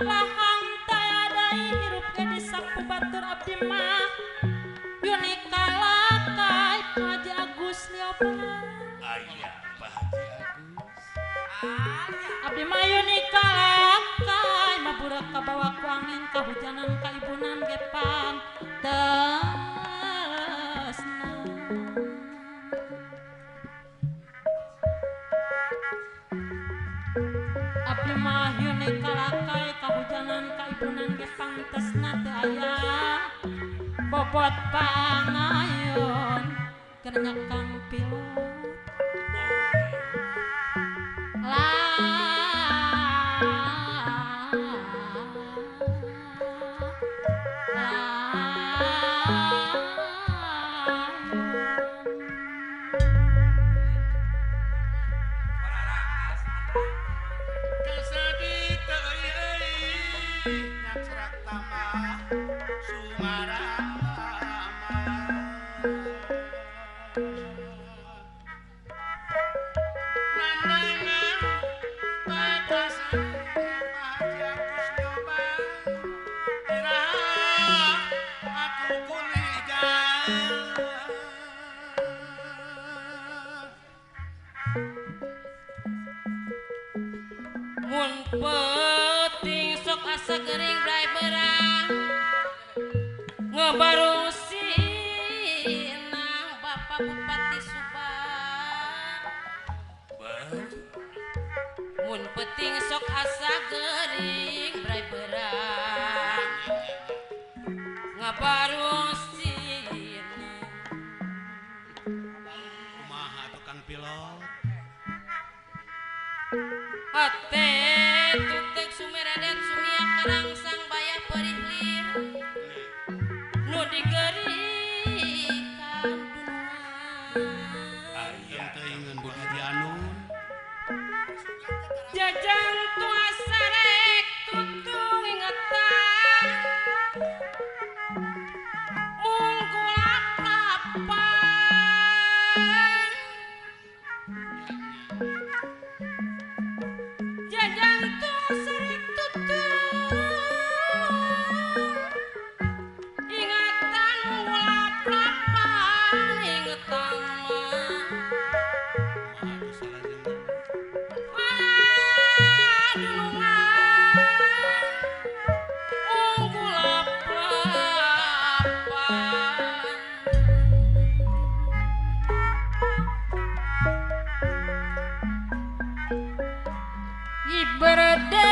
Lahang tayadai hirup ge disapu batur abdi mah Yuni kalakai Pak Haji Agus Liopan. Aya Pak Haji Agus. Abdi mah Yuni kalakai maburak kabawa ku angin kahujanan kaibunan ge pantesna. Abdi mah Yuni kalakai kahujanan kaibunan ge pantesna teu aya bobot pangayon keur nyakang pilot. Mun peuting sok asa gering brai berang ngebarusinang Bapak Bupati Subang. Mun peuting sok asa gering brai berang ngabarusinang. Kumaha tukang pilot? Hate tutek sumeredet sumia karangsang bayah perih lir nu digerikan dunungan. Aya teuingeun Bu Haji Anun. Jajang tua sarek tutung ingetan munggulak lapan. Berde